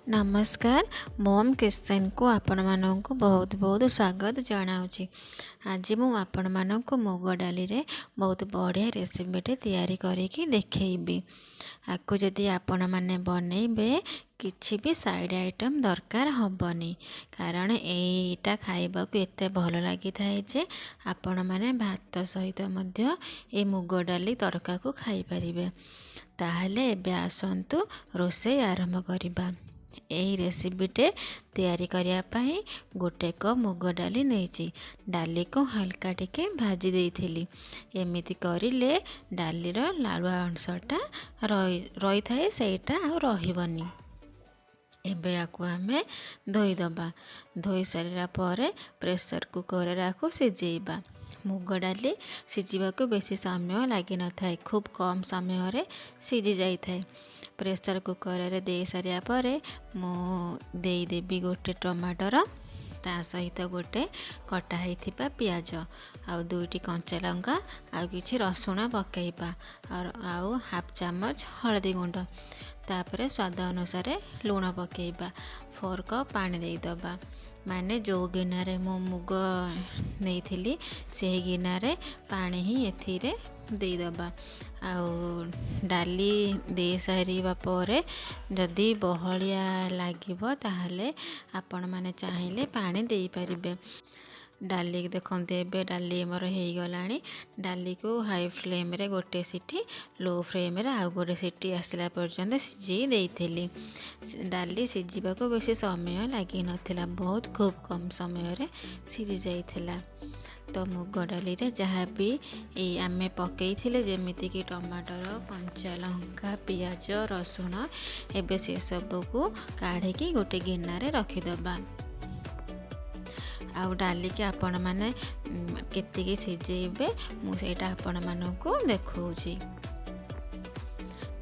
ନମସ୍କାର, ମମ୍ କିଚେନ୍କୁ ଆପଣମାନଙ୍କୁ ବହୁତ ବହୁତ ସ୍ୱାଗତ ଜଣାଉଛି। ଆଜି ମୁଁ ଆପଣମାନଙ୍କୁ ମୁଗ ଡାଲିରେ ବହୁତ ବଢ଼ିଆ ରେସିପିଟେ ତିଆରି କରିକି ଦେଖେଇବି। ଆକୁ ଯଦି ଆପଣମାନେ ବନେଇବେ, କିଛି ବି ସାଇଡ଼୍ ଆଇଟମ୍ ଦରକାର ହେବନି, କାରଣ ଏଇଟା ଖାଇବାକୁ ଏତେ ଭଲ ଲାଗିଥାଏ ଯେ ଆପଣମାନେ ଭାତ ସହିତ ମଧ୍ୟ ଏଇ ମୁଗ ଡାଲି ତଡ଼କାକୁ ଖାଇପାରିବେ। ତାହେଲେ ଏବେ ଆସନ୍ତୁ ରୋଷେଇ ଆରମ୍ଭ କରିବା। ଏହି ରେସିପିଟେ ତିଆରି କରିବା ପାଇଁ ଗୋଟେ କପ୍ ମୁଗ ଡାଲି ନେଇଛି। ଡାଲିକୁ ହାଲକା ଟିକେ ଭାଜି ଦେଇଥିଲି। ଏମିତି କରିଲେ ଡାଲିର ଲାଳୁଆ ଅଂଶଟା ରହିଥାଏ, ସେଇଟା ଆଉ ରହିବନି। ଏବେ ୟାକୁ ଆମେ ଧୋଇଦେବା। ଧୋଇ ସାରିଲା ପରେ ପ୍ରେସର୍ କୁକର୍ରେ ଆକୁ ସିଝେଇବା। ମୁଗ ଡାଲି ସିଝିବାକୁ ବେଶୀ ସମୟ ଲାଗିନଥାଏ, ଖୁବ୍ କମ୍ ସମୟରେ ସିଝି ଯାଇଥାଏ। ପ୍ରେସର୍ କୁକର୍ରେ ଦେଇ ସାରିବା ପରେ ମୁଁ ଦେଇଦେବି ଗୋଟେ ଟମାଟର, ତା ସହିତ ଗୋଟେ କଟା ହେଇଥିବା ପିଆଜ ଆଉ 2ଟି କଞ୍ଚା ଲଙ୍କା ଆଉ କିଛି ରସୁଣ ପକାଇବା, ଆଉ ହାଫ୍ ଚାମଚ ହଳଦୀ ଗୁଣ୍ଡ, ତାପରେ ସ୍ୱାଦ ଅନୁସାରେ ଲୁଣ ପକାଇବା। 4 କପ୍ ପାଣି ଦେଇଦେବା, ମାନେ ଯେଉଁ ଗିନାରେ ମୁଁ ମୁଗ ନେଇଥିଲି ସେହି ଗିନାରେ ପାଣି ହିଁ ଏଥିରେ ଦେଇଦେବା। ଆଉ ଡାଲି ଦେଇସାରିବା ପରେ ଯଦି ବହଳିଆ ଲାଗିବ, ତାହେଲେ ଆପଣମାନେ ଚାହିଁଲେ ପାଣି ଦେଇପାରିବେ। ଡାଲି ଦେଖନ୍ତୁ, ଏବେ ଡାଲି ଆମର ହେଇଗଲାଣି। ଡାଲିକୁ ହାଇ ଫ୍ଲେମ୍ରେ ଗୋଟେ ସିଟି, ଲୋ ଫ୍ଲେମ୍ରେ ଆଉ ଗୋଟେ ସିଟି ଆସିଲା ପର୍ଯ୍ୟନ୍ତ ସିଝେଇ ଦେଇଥିଲି। ଡାଲି ସିଝିବାକୁ ବେଶୀ ସମୟ ଲାଗିନଥିଲା, ବହୁତ ଖୁବ୍ କମ୍ ସମୟରେ ସିଝି ଯାଇଥିଲା। ତ ମୁଗ ଡାଲିରେ ଯାହା ବି ଏଇ ଆମେ ପକେଇଥିଲେ, ଯେମିତିକି ଟମାଟର, କଞ୍ଚା ଲଙ୍କା, ପିଆଜ, ରସୁଣ, ଏବେ ସେସବୁକୁ କାଢ଼ିକି ଗୋଟେ ଗିନାରେ ରଖିଦେବା। ଆଉ ଡାଲିକି ଆପଣମାନେ କେତିକି ସିଝେଇବେ, ମୁଁ ସେଇଟା ଆପଣମାନଙ୍କୁ ଦେଖାଉଛି।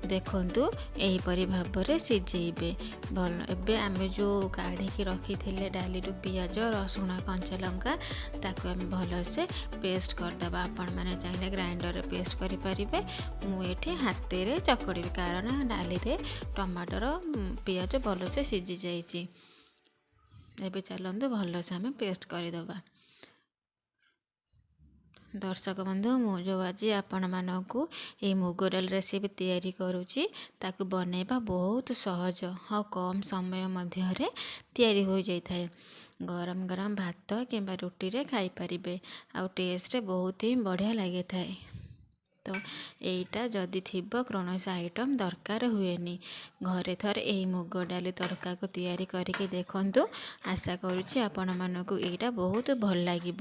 ଦେଖନ୍ତୁ, ଏହିପରି ଭାବରେ ସିଝେଇବେ ଭଲ। ଏବେ ଆମେ ଯେଉଁ କାଢ଼ିକି ରଖିଥିଲେ ଡାଲିରୁ ପିଆଜ, ରସୁଣ, କଞ୍ଚା ଲଙ୍କା, ତାକୁ ଆମେ ଭଲସେ ପେଷ୍ଟ କରିଦେବା। ଆପଣମାନେ ଚାହିଁଲେ ଗ୍ରାଇଣ୍ଡରରେ ପେଷ୍ଟ କରିପାରିବେ, ମୁଁ ଏଠି ହାତରେ ଚକଡ଼ିବି, କାରଣ ଡାଲିରେ ଟମାଟର ପିଆଜ ଭଲସେ ସିଝି ଯାଇଛି। ଏବେ ଚାଲନ୍ତୁ ଭଲସେ ଆମେ ପେଷ୍ଟ କରିଦେବା। ଦର୍ଶକ ବନ୍ଧୁ, ମୁଁ ଯେଉଁ ଆଜି ଆପଣମାନଙ୍କୁ ଏଇ ମୁଗ ଡାଲି ରେସିପି ତିଆରି କରୁଛି, ତାକୁ ବନେଇବା ବହୁତ ସହଜ ଆଉ କମ୍ ସମୟ ମଧ୍ୟରେ ତିଆରି ହୋଇଯାଇଥାଏ। ଗରମ ଗରମ ଭାତ କିମ୍ବା ରୁଟିରେ ଖାଇପାରିବେ, ଆଉ ଟେଷ୍ଟ ବହୁତ ହିଁ ବଢ଼ିଆ ଲାଗିଥାଏ। ତ ଏଇଟା ଯଦି ଥିବ, କୌଣସି ଆଇଟମ୍ ଦରକାର ହୁଏନି। ଘରେ ଥରେ ଏହି ମୁଗ ଡାଲି ତଡ଼କାକୁ ତିଆରି କରିକି ଦେଖନ୍ତୁ, ଆଶା କରୁଛି ଆପଣମାନଙ୍କୁ ଏଇଟା ବହୁତ ଭଲ ଲାଗିବ।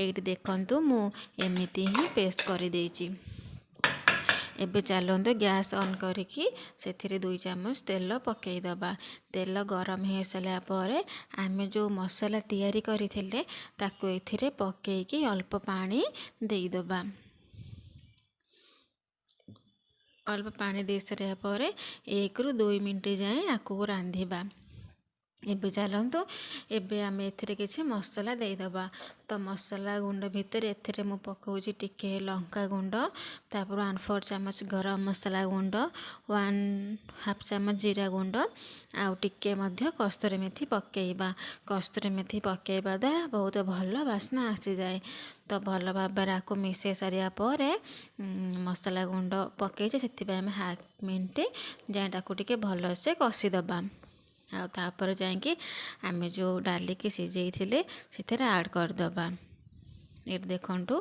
ଏଇଠି ଦେଖନ୍ତୁ, ମୁଁ ଏମିତି ହିଁ ପେଷ୍ଟ କରିଦେଇଛି। ଏବେ ଚାଲନ୍ତୁ ଗ୍ୟାସ୍ ଅନ୍ କରିକି ସେଥିରେ 2 ଚାମଚ ତେଲ ପକାଇଦେବା। ତେଲ ଗରମ ହେଇସାରିଲା ପରେ ଆମେ ଯେଉଁ ମସଲା ତିଆରି କରିଥିଲେ, ତାକୁ ଏଥିରେ ପକାଇକି ଅଳ୍ପ ପାଣି ଦେଇଦେବା। ଅଳ୍ପ ପାଣି ଦେଇସାରିବା ପରେ 1ରୁ 2 ମିନିଟ୍ ଯାଏଁ ଆକୁ ରାନ୍ଧିବା। ଏବେ ଚାଲନ୍ତୁ, ଏବେ ଆମେ ଏଥିରେ କିଛି ମସଲା ଦେଇଦେବା। ତ ମସଲା ଗୁଣ୍ଡ ଭିତରେ ଏଥିରେ ମୁଁ ପକାଉଛି ଟିକେ ଲଙ୍କା ଗୁଣ୍ଡ, ତାପରେ 1/4 ଚାମଚ ଗରମ ମସଲା ଗୁଣ୍ଡ, 1/2 ଚାମଚ ଜିରା ଗୁଣ୍ଡ, ଆଉ ଟିକେ ମଧ୍ୟ କସ୍ତୁରୀ ମେଥି ପକାଇବା। କସ୍ତୁରୀ ମେଥି ପକାଇବା ଦ୍ୱାରା ବହୁତ ଭଲ ବାସ୍ନା ଆସିଯାଏ। ତ ଭଲ ଭାବରେ ଆକୁ ମିଶାଇ ସାରିବା ପରେ, ମସଲା ଗୁଣ୍ଡ ପକାଇଛେ ସେଥିପାଇଁ ଆମେ ହାଫ୍ ମିନିଟ୍ ଯାଏଁ ତାକୁ ଟିକେ ଭଲସେ କଷିଦେବା, ଆଉ ତାପରେ ଯାଇକି ଆମେ ଯେଉଁ ଡାଲିକି ସିଝେଇଥିଲେ ସେଥିରେ ଆଡ଼୍ କରିଦେବା। ଏଇଠି ଦେଖନ୍ତୁ,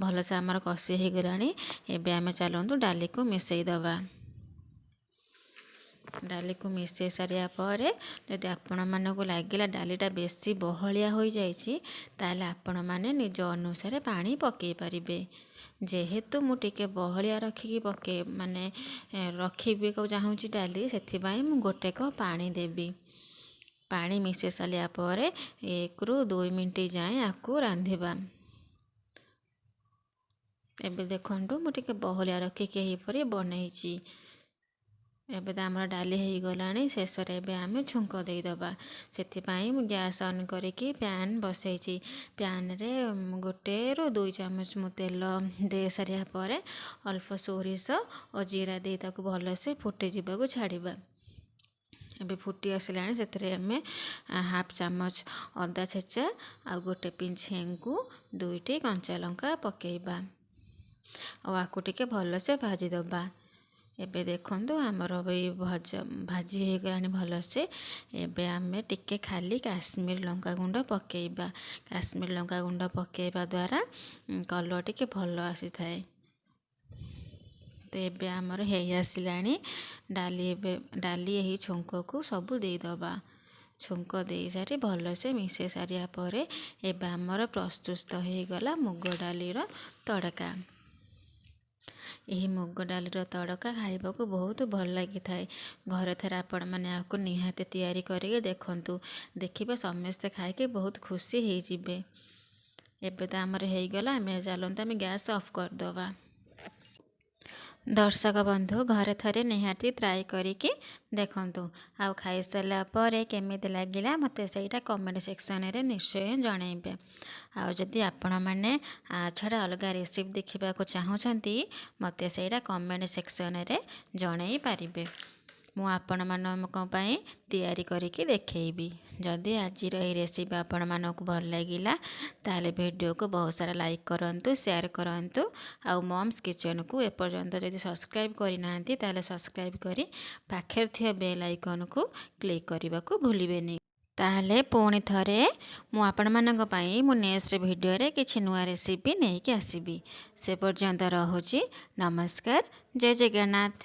ଭଲସେ ଆମର କଷି ହେଇଗଲାଣି। ଏବେ ଆମେ ଚାଲନ୍ତୁ ଡାଲିକୁ ମିଶାଇ ଦେବା। ଡାଲିକୁ ମିଶାଇ ସାରିବା ପରେ ଯଦି ଆପଣମାନଙ୍କୁ ଲାଗିଲା ଡାଲିଟା ବେଶୀ ବହଳିଆ ହୋଇଯାଇଛି, ତାହେଲେ ଆପଣମାନେ ନିଜ ଅନୁସାରେ ପାଣି ପକାଇ ପାରିବେ। ଯେହେତୁ ମୁଁ ଟିକେ ବହଳିଆ ରଖିକି ପକାଇ, ମାନେ ରଖିବାକୁ ଚାହୁଁଛି ଡାଲି, ସେଥିପାଇଁ ମୁଁ ଗୋଟେ କପ୍ ପାଣି ଦେବି। ପାଣି ମିଶାଇ ସାରିଲା ପରେ 1ରୁ 2 ମିନିଟ୍ ଯାଏଁ ଆକୁ ରାନ୍ଧିବା। ଏବେ ଦେଖନ୍ତୁ, ମୁଁ ଟିକେ ବହଳିଆ ରଖିକି ଏହିପରି ବନେଇଛି। ଏବେ ତ ଆମର ଡାଲି ହେଇଗଲାଣି। ଶେଷରେ ଏବେ ଆମେ ଛୁଙ୍କ ଦେଇଦେବା। ସେଥିପାଇଁ ମୁଁ ଗ୍ୟାସ୍ ଅନ୍ କରିକି ପ୍ୟାନ୍ ବସେଇଛି। ପ୍ୟାନ୍ରେ 1ରୁ 2 ଚାମଚ ମୁଁ ତେଲ ଦେଇ ସାରିବା ପରେ ଅଳ୍ପ ସୋରିଷ ଓ ଜିରା ଦେଇ ତାକୁ ଭଲସେ ଫୁଟିଯିବାକୁ ଛାଡ଼ିବା। ଏବେ ଫୁଟି ଆସିଲାଣି, ସେଥିରେ ଆମେ ହାଫ୍ ଚାମଚ ଅଦା ଛେଚା ଆଉ ଗୋଟେ ପିଞ୍ଚ ହେଙ୍ଗୁ, 2ଟି କଞ୍ଚା ଲଙ୍କା ପକାଇବା ଆଉ ଆକୁ ଟିକେ ଭଲସେ ଭାଜିଦେବା। ଏବେ ଦେଖନ୍ତୁ, ଆମର ଏଇ ଭଜା ଭାଜି ହେଇଗଲାଣି ଭଲସେ। ଏବେ ଆମେ ଟିକେ ଖାଲି କାଶ୍ମୀର ଲଙ୍କା ଗୁଣ୍ଡ ପକାଇବା। କାଶ୍ମୀର ଲଙ୍କା ଗୁଣ୍ଡ ପକାଇବା ଦ୍ୱାରା କଲର୍ ଟିକେ ଭଲ ଆସିଥାଏ। ତ ଏବେ ଆମର ହେଇ ଆସିଲାଣି ଡାଲି। ଏବେ ଡାଲି ଏହି ଛୁଙ୍କକୁ ସବୁ ଦେଇଦେବା। ଛୁଙ୍କ ଦେଇସାରି ଭଲସେ ମିଶାଇ ସାରିବା ପରେ ଏବେ ଆମର ପ୍ରସ୍ତୁତ ହେଇଗଲା ମୁଗ ଡାଲିର ତଡ଼କା। ଏହି ମୁଗ ଡାଲିର ତଡ଼କା ଖାଇବାକୁ ବହୁତ ଭଲ ଲାଗିଥାଏ। ଘରେ ଥରେ ଆପଣମାନେ ଏହାକୁ ନିହାତି ତିଆରି କରିକି ଦେଖନ୍ତୁ, ଦେଖିବେ ସମସ୍ତେ ଖାଇକି ବହୁତ ଖୁସି ହେଇଯିବେ। ଏବେ ତ ଆମର ହେଇଗଲା। ଆମେ ଚାଲନ୍ତୁ, ଆମେ ଗ୍ୟାସ୍ ଅଫ୍ କରିଦେବା। ଦର୍ଶକ ବନ୍ଧୁ, ଘରେ ଥରେ ନିହାତି ଟ୍ରାଏ କରିକି ଦେଖନ୍ତୁ ଆଉ ଖାଇସାରିଲା ପରେ କେମିତି ଲାଗିଲା ମୋତେ ସେଇଟା କମେଣ୍ଟ ସେକ୍ସନରେ ନିଶ୍ଚୟ ଜଣାଇବେ। ଆଉ ଯଦି ଆପଣମାନେ ଆ ଛଡ଼ା ଅଲଗା ରେସିପି ଦେଖିବାକୁ ଚାହୁଁଛନ୍ତି, ମୋତେ ସେଇଟା କମେଣ୍ଟ ସେକ୍ସନରେ ଜଣାଇ ପାରିବେ। ମୁଁ ଆପଣମାନଙ୍କ ପାଇଁ ତିଆରି କରିକି ଦେଖେଇବି। ଯଦି ଆଜିର ଏହି ରେସିପି ଆପଣମାନଙ୍କୁ ଭଲ ଲାଗିଲା, ତାହେଲେ ଭିଡ଼ିଓକୁ ବହୁତ ସାରା ଲାଇକ୍ କରନ୍ତୁ, ସେୟାର କରନ୍ତୁ ଆଉ ମମ୍ସ କିଚେନ୍କୁ ଏପର୍ଯ୍ୟନ୍ତ ଯଦି ସବସ୍କ୍ରାଇବ୍ କରିନାହାନ୍ତି, ତାହେଲେ ସବସ୍କ୍ରାଇବ୍ କରି ପାଖରେ ଥିବା ବେଲ୍ ଆଇକନ୍କୁ କ୍ଲିକ୍ କରିବାକୁ ଭୁଲିବେନି। ତାହେଲେ ପୁଣି ଥରେ ମୁଁ ଆପଣମାନଙ୍କ ପାଇଁ ମୁଁ ନେକ୍ସଟ ଭିଡ଼ିଓରେ କିଛି ନୂଆ ରେସିପି ନେଇକି ଆସିବି। ସେ ପର୍ଯ୍ୟନ୍ତ ରହୁଛି। ନମସ୍କାର, ଜୟ ଜଗନ୍ନାଥ।